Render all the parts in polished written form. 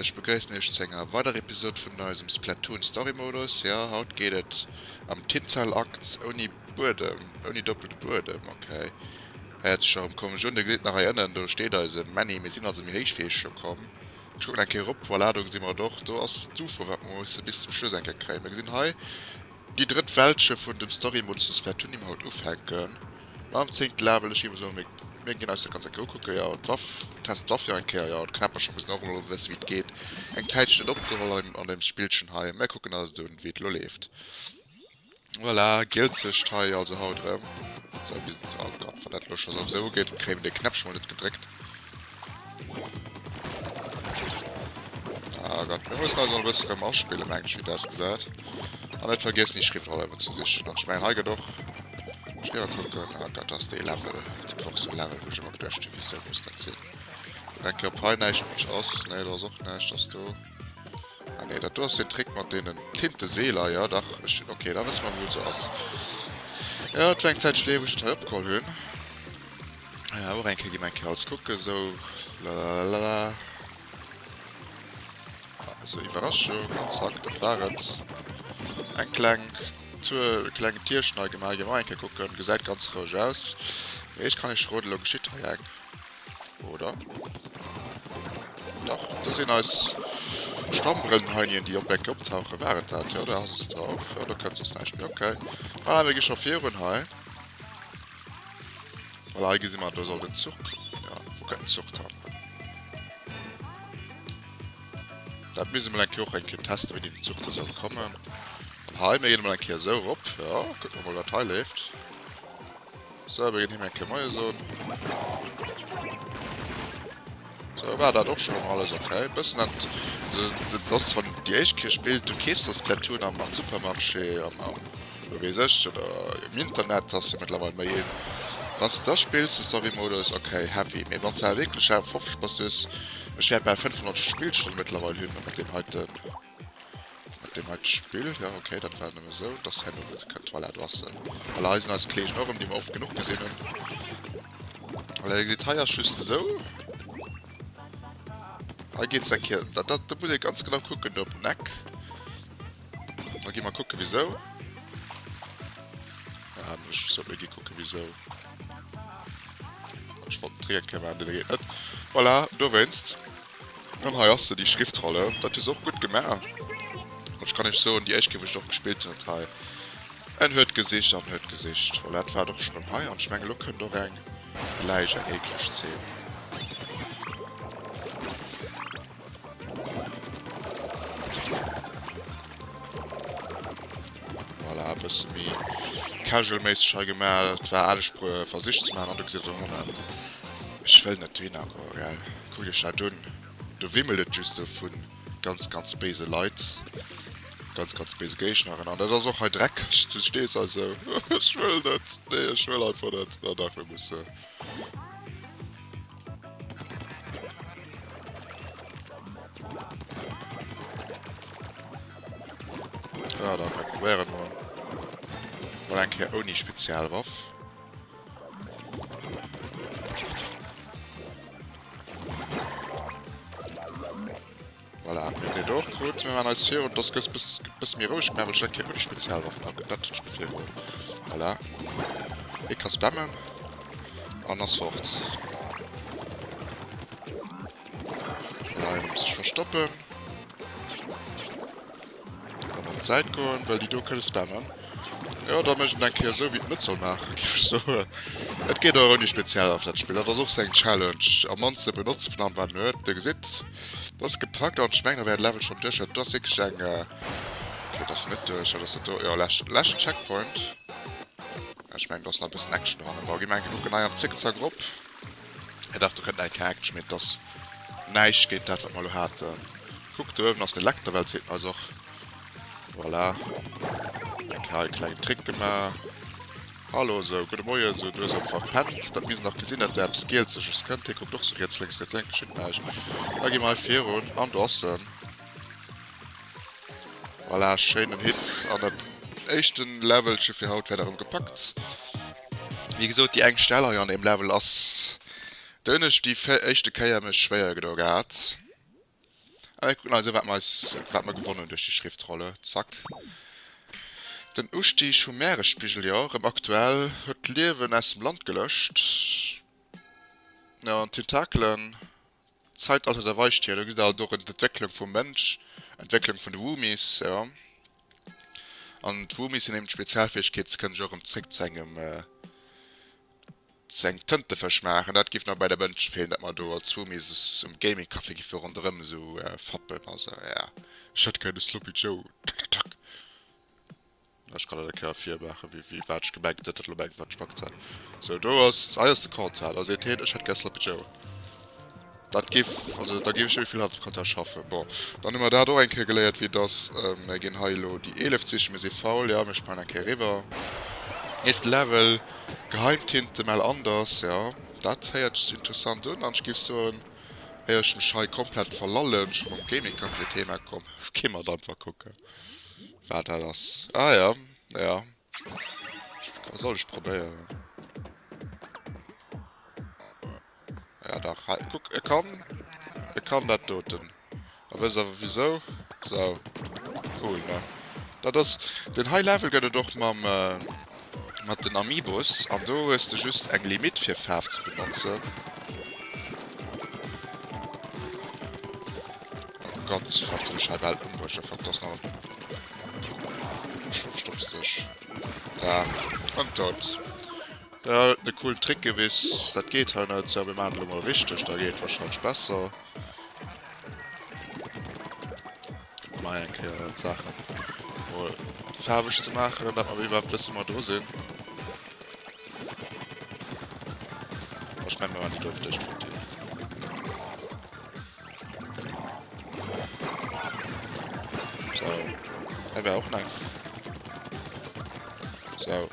Ech begréissen iech zu enger weiderer Episode vun eisem Splatoon Story Modus. Jo, haut geet et am Tinzellakt ouni Buedem, ouni doppelte Buedem, ok. Héiert sech erëm komesch un. Dir gesitt nach hei ënnen, do steet eise Manny. Mir sinn also méi héich wéi ech scho komm. Ech kucken eng Kéier erop, voilà, do gesi mer et och. Do ass d'UFO, wat mer musse bis zum Schluss eng Kéier kréien. Mir gesinn hei déi drëtt Weltche vun dem Story Modus vu Splatoon, déi mer haut ufänken. Mam zéngte Level, ech géif mol soen, mir mir ginn eis dat ganz eng Kéier ukucken. Jo, d'Waff, testen d'Waff jo eng Kéier. Jo, d'Knäppercher mussen och emol wëssen, wéi et geet. Eng Zäitchen net opgeholl an deem an deem Spillchen hei. Mir kucken eis et un, wéi et elo leeft. Voilà, Gielzecht hei also haut erëm. Sou, mir sinn, oh Gott, wann dat elo scho sou ugeet, kréie mir dee Knäppche mol net gedréckt. Ah Gott, mir mussen eis nach e bësse rëm aspillen, mengen ech, wéi dat ausgesäit. An net vergiessen, déi Schriftroll ëmmer ze sichen. An ech mengen, hei gëtt och... Ech géif mol kucken. Ah Gott, dat ass dee Level. Dat war och sou e Level, wou ech ëmmer geduecht hunn, wisou muss dat sinn? Kucken eng Kéier, ob hei näischt ass. Nee, do ass och näischt. Ass do... Ah nee, dat do ass deen Trick mat deenen Tinteseeler. Jo, dach, ech... Ok, da wësse mer, wou se ass. Jo, et war eng Zäitchen hier, wou ech dat hei opgeholl hunn. Ja, och eng Kéier gi mer eng Kéier alles kucken, sou. Lalalala. Also Iwwerraschung, an zack, dat war et. Eng kleng Tour, e klengen Tierchen hei gemaach, gi mer och eng Kéier kucken. Gesäit ganz roueg aus. Mee ech kann iech verroden, elo geschitt hei eng. Oder? Dach, do sinn eis Stammbrëllenheinien, déi op eng Kéier optauchen. War et dat? Jo, do ass es drauf. Jo, do kënnt soss näischt méi. Okay. Voilà, mir gi scho virun hei. Voilà, hei gesi mer, do soll den Zuch... Ja, wou kënnt den Zuch dann? Dat misst ee mol eng Kéier och eng Kéier testen, wéini den Zuch da soll kommen. An hei, mir ginn emol eng Kéier esou erop. Ja, kucke mer mol, wat hei leeft. Sou, mir ginn him eng Kéier Moie soen. Sou, war dat och scho rëm alles ok. Bëssen dat, dat ass wann déi éischt Kéier spillt, du keefs der Splatoon am am Supermarché, am am wou weess ech, oder im Internet ass jo mëttlerweil méi in. Wann s de da spills de Story-Modus, ok, heavy, mee wann s de awer wierklech awer 50 bass, du hues, ech wäert bal 500 Spillstonnen mëttlerweil hunn mat deem heiten. Mat deem heite Spill. Jo, ok, dat war nëmme sou, dass herno net kënnt. Voilà, do ass se. Voilà, hei sinn eis Kolleegen och erëm, déi mer oft genuch gesinn hunn. Voilà, dir gesitt, hei ass just esou. Hei geet se eng Kéier. Dat, dat, do muss ee ganz genau kucken, do op den Eck. Da gi mer kucken, wisou. Ja, ech sot, mir gi kucken, wisou. Ech wollt den Trick eng Kéier maachen, dee geet net. Voilà, dowéinst. An hei ass se, déi Schriftrolle. Dat hu se och gutt gemaach. An ech kann iech soen, déi éischt Kéier, wou ech et och gespillt hunn, dat hei, en huet gesicht an huet gesicht. Voilà, dat war et och scho rëm hei. An ech mengen, elo kënnt och eng gläich eng eekleg Zeen. Voilà, e bësse méi casual-méisseg hei gemaach. Et war anescht versicht ze maachen. An do gesitt der dohannen, ech wëll net dohinner goen, gell. Kuckt iech dat un, do wimmelt et just sou vu ganz, ganz béise Leit, ganz, ganz béise Géigneren. An dat ass och hei dreckeg, du stees hei sou, ech wëll net, nee, ech wëll einfach net. Na dach, mir musse. Ja, da probéieren mer mol eng Kéier ouni Spezialwaff. Voilà, mir hunn et och krut. Mir maachen eis virun, dass gëss bëss bësse méi roueg gemaach, well ech eng Kéier ouni Spezialwaff packen. Dat hunn ech mir virgeholl. Voilà. Hie ka spammen an ass fort. Voilà, hei erëm sech verstoppen. Dann op d'Säit goen, well déi do kënne spammen. Jo, da mécht et eng Kéier esou, wéi et net soll maachen, géif ech soen. Et geet och ouni Spezialwaff, dat Spill. Dat ass och sou eng Challenge, am mannste benotze vun allem, wat en huet. Dir gesitt, dat ass gepackt an ech mengen, da wär de Level schonn duerch. Dat ass wierklech eng. Okay, dat ass net duerch. Dat ass dat do. Jo, leschten, leschten Checkpoint. Ech mengen, do ass nach e bëssen Action dohannen. Bon, gi mer eng Kéier kucken hei am Zickzack erop. Ech dacht, do kënnt nach eng Kéier Action, mee et ass näischt géint dat, wat mer elo haten. Kuckt, do uewen ass den Lekterwelt, seet eis och. Voilà. Eng Kéier e klengen Trick gemaach. Hallo, sou, gudde Moien, sou, du hues op verpennt. Dat misst een dach gesinn, dat do eppes Gielzeges kënnt. Hie kuckt och sou riets, lénks, riets, lénks, geschitt näischt. Da gi mer hei virun an do ass en. Voilà, schéinen Hit an dat éischten Levelche fir haut wäert erëm gepackt. Wéi gesot, déi eng Stell hei an deem Level ass, do hunn ech déi éischte Kéier mech schwéier gedo gehat. A mir kucken eis u wat mer eis, wat mer gewonnen hunn duerch déi Schriftrolle. Zack. Den Ustieg vum Meeresspigel, jo, erëm aktuell, huet d'Liewen aus dem Land gelöscht. Jo, an d'Tentakelen, Zeitalter der Weichtier, do gesitt der halt och d'Entwécklung vum Mënsch, Entwécklung vun de Woomies, jo. An d'Woomies hunn eben d'Spezialfäegkeet, se kënnen sech och erëm zréck zu engem, zu engem Tëntefësch maachen. Dat géif nach bei de Mënsche feelen, datt mer do als Woomies um Gaming Café géife ronderëm esou fappen. Also, ja, ech hätt gär de Sloppy Joe, tak, tak, tak. Ech kann dat eng Kéier virmaachen, wéi, wéi wat ech gemengt, net dat elo mengt, wat ech gemengt hat. Sou, do ass, hei ass de Compteur. Da seet hien, ech hätt gär Sloppy Joe. Dat géif, also da géif ech net méi vill hannert dem Compteur schaffen. Bon, dann hu mer dat och eng Kéier geléiert, wéi et ass. Mir ginn hei elo déi 11 sichen. Mir si faul, jo, mir sprangen eng Kéier eriwwer. Eelefte Level, Geheimtinte Mel Anders, jo, dat héiert sech interessant un. An ech géif soen, éier ech mech hei komplett verlallen, scho mam Gaming Café Thema komm, gi mer et einfach kucken. Wat dat ass? Ah ja, ja. Soll ech probéieren? Ja dach, hei, kuck, e kann, e kann dat doten. A wësst awer wieso? So, cool, ne? Dat ass, den High Level gëtt et och mam, äh, mat den Amiibos an do hues de just eng Limit fir Faarf ze benotzen. Oh Gott, wat soll ech hei bal ëmbréchen? Fuck, do ass nach en. Ech verstopps dech. Da, an tot. Dat huet e coolen Trick gewiss. Dat geet hei net. Sou, mir maachen et elo mol richteg. Da geet et warscheinlech besser. Mol eng Kéier d'Saachen mol faarweg ze maachen, dat mer iwwerhaapt wëssen, wou mer dru sinn. Ech mengen, mir maachen déi do fir d'éischt futti. So. Hei wär och nach eng. So.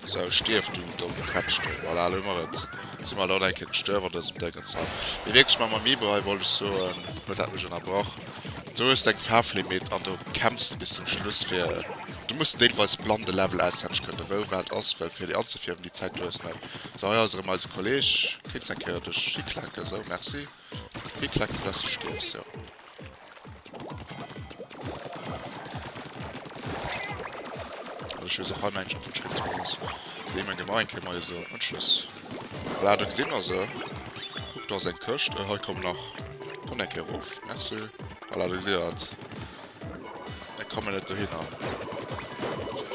So, stierf du domm Quetsch do. Voilà, elo hu mer et. Si mer elo eng Kéier gestuerf an dësem Déngens hei. Mee wierklech mam Amiibo hei wollt ech soen, huet dat mech ënnerbrach. Do hues de eng Faarflimit an do kämpfs de bis zum Schluss fir. Du muss deelweis blann de Level auswenneg kënnen, wou wat ass, well fir déi anzefierwen déi Zäit hues net. So, hei ass erëm eise Kolleg. Kéints eng Kéier dech hiklaken? Sou, merci. Hiklaken, dass de stierfs, jo. Also ech weess och hei mengen ech och wou d'Schriftroll ass. Déi menge mer eng Kéier mei esou an tschüss. Voilà, do gesinn mer se. Kuck, do ass eng Këscht. Hei komm nach. Komm eng Kéier erof. Merci. Voilà, do gesitt der et. Ech kommen net dohinner.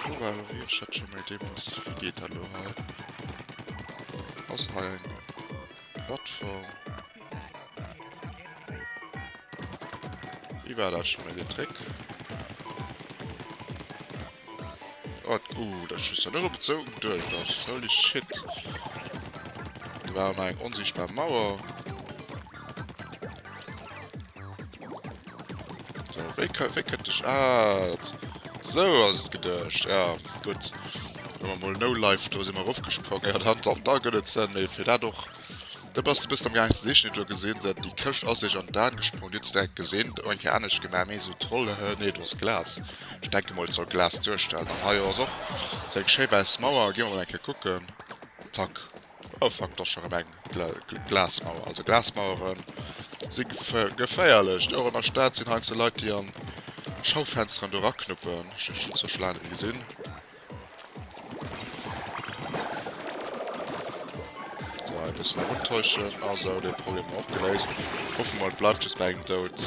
Wou war elo wéi? Ech hat scho méi deemools. Wéi geet dat elo hei? Ass hei eng Plattform? Wéi war dat scho méi den Trick? Oh, uh, dat ech wusst ja net ob et sou geduecht ass. Holy shit. Do war nach eng onsichtbar Mauer. So, wéi, wéi kënnt ech... Ah, sou ass et geduecht. Ja, gutt. Hu mer mol No Life, do si mer erofgesprongen. Ja, dann, dann, da gëtt et Sënn. Mee fir dat och... Da bass de bëssen am gaang ze sichen, huet elo gesinn, se déi Këscht ass sech an d'Aan gesprong, déi huet se direkt gesinn, eng Kéier anescht gemaach, méi esou Troll, hë nee do ass Glas, ech denke mol et soll Glas duerstellen an hei ass och esou eng schéi wäiss Mauer, gi mer mol eng Kéier kucken, tack, oh fuck, do ass scho rëm eng Glasmauer, also Glasmauere si geféierlech, och an der Stad sinn heiansdo Leit déi an Schaufensteren do eraknuppen, ech hunn zwar scho laang net méi gesinn. So, e bëssen heruntäuschen. Also, de Problem och geléist. Hoffe mer, et bleift just bei engem Doud.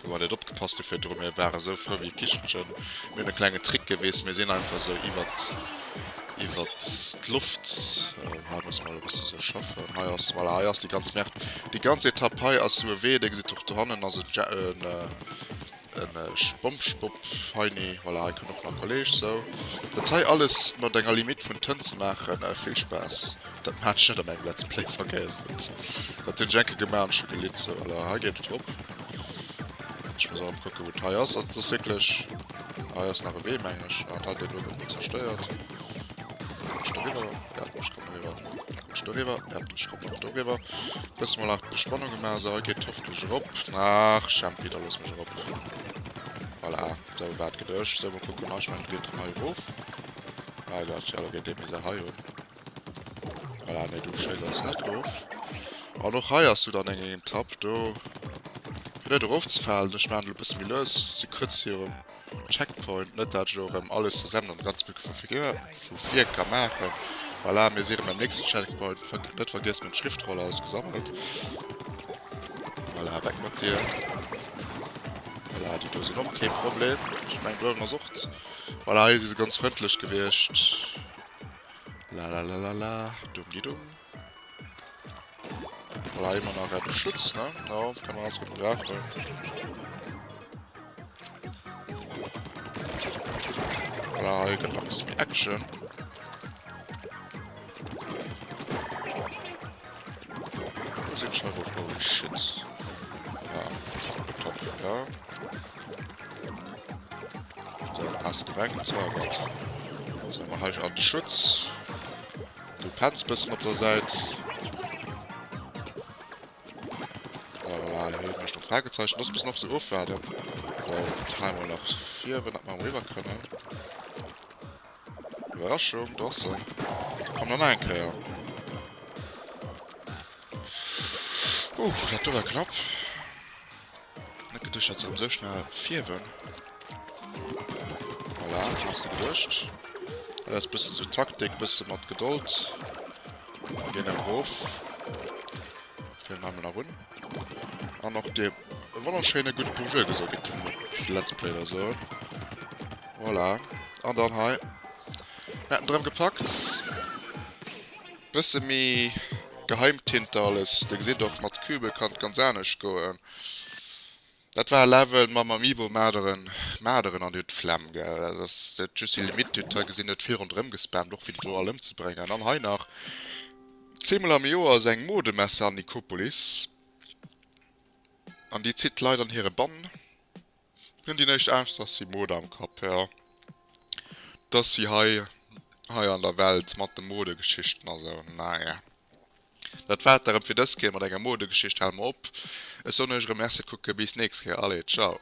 Hu mer net opgepasst dofir dru. Mir ware sou frou wéi e Kichelchen. Mir hunn e klengen Trick gewis. Mir sinn einfach sou iwwert iwwert d'Loft. Hei musse mer elo e bësse sou schaffen. Hei ass, voilà, hei ass déi ganz Merde. Déi ganz Etapp hei ass sou e Wee. Dir gesitt och dohannen ass en En Spompschbopp heini, voilà, hei kënnt och nach Kolleg, sou. Dat hei alles mat enger Limite vun Tënt ze maachen, vill Spaass. Dat mat ech net a mengem Let's Play, vergiesst et. Dat hunn ech eng Kéier gemaach an ech hu gelitt, sou, voilà, hei geet et rop. Ech muss erëm kucken, wou et hei ass. Also, et ass wierklech, hei ass nach e Wee, mengen ech. Ah, dat do gouf zerstéiert. Kommen ech doriwwer? Ja, ech kommen doriwwer. Kommen ech doriwwer? Ja, ech kommen och doriwwer. Bësse mol nach Spannung gemaach. Sou, hei geet hoffentlech erop. Ach, Champi, da looss mech erop. Voilà, sou war et geduecht. Sou, mol kucken. Ah, ech mengen, et geet erëm hei erof. Ah Gott, ja, da geet dee Misär hei un. Voilà, nee, du schéiss eis net erof. An och hei ass du dann eng Etapp do. Fir net erofzefalen, ech maachen elo e bësse méi lues, si kuerz virum Checkpoint, net dat ech elo erëm alles versemmen an ganz vu vir ka maachen. Voilà, mir si erëm beim nächsten Checkpoint. Net vergiessen, meng Schriftroll ass gesammelt. Voilà, weg mat dir. Voilà, déi do sinn och kee Problem. Ech mengen, do uewen ass och. Voilà, hei si se ganz frëndlech gewiescht. Lalalala, dumm-di-dumm. Voilà, immer nach einen Schutz, ne? Ja, kann man ganz gut gebrauchen. Voilà, hier gëtt nach e bësse méi Action. Wo sind schon drauf? Holy shit. Ja, top, ja. So, hast du gewenkt? So, Gott. So, mal halt an den Schutz. Du penns bëssen op der Säit. Voilà, hier mécht noch Fragezeichen. Das bëssen och so ofwaarden. So, hei mal nach vier, wenn dat mal rüber kënnen. Überraschung, do ass en. Komm dann eng Kéier. Uh, dat do war knapp. Net geduecht, dat se erëm sou schnell fierwen. Voilà, has de geduecht. Dat ass bësse sou Taktik, bësse mat Gedold. Mir ginn erof. Fir den einmal nach un. An och dir e wonnerschéine gudde Bonjour gesot gitt vum Let's Play oder sou. Voilà. An dann hei. Mir haten drëm gepackt. Bësse méi geheimtinter alles. Dir gesitt och, mat Kübel kann et ganz anescht goen. Dat war e Level mam Amiibo Maderen, Maderen an dir hutt d'Flemm, gell. Dat ass dat just déi Limite, dir hutt hei gesinn, huet vill ronderëm gespammt, och fir déi do all ëmzebréngen. An hei nach, zweemol am Joer ass eng Modemesse an Nikopolis an déi zitt d'Leit an hire Bann. Hunn déi näischt anescht ass wéi Mode am Kapp, jo. Dass si hei, hei an der Welt mat de Modegeschichten a sou. Naja. Dat war et erëm fir dës Kéier mat enger Modegeschicht. Hale mer op. Ech soen iech erëm Merci fir d'Kucken. Bis nächst Kéier. Allez, ciao.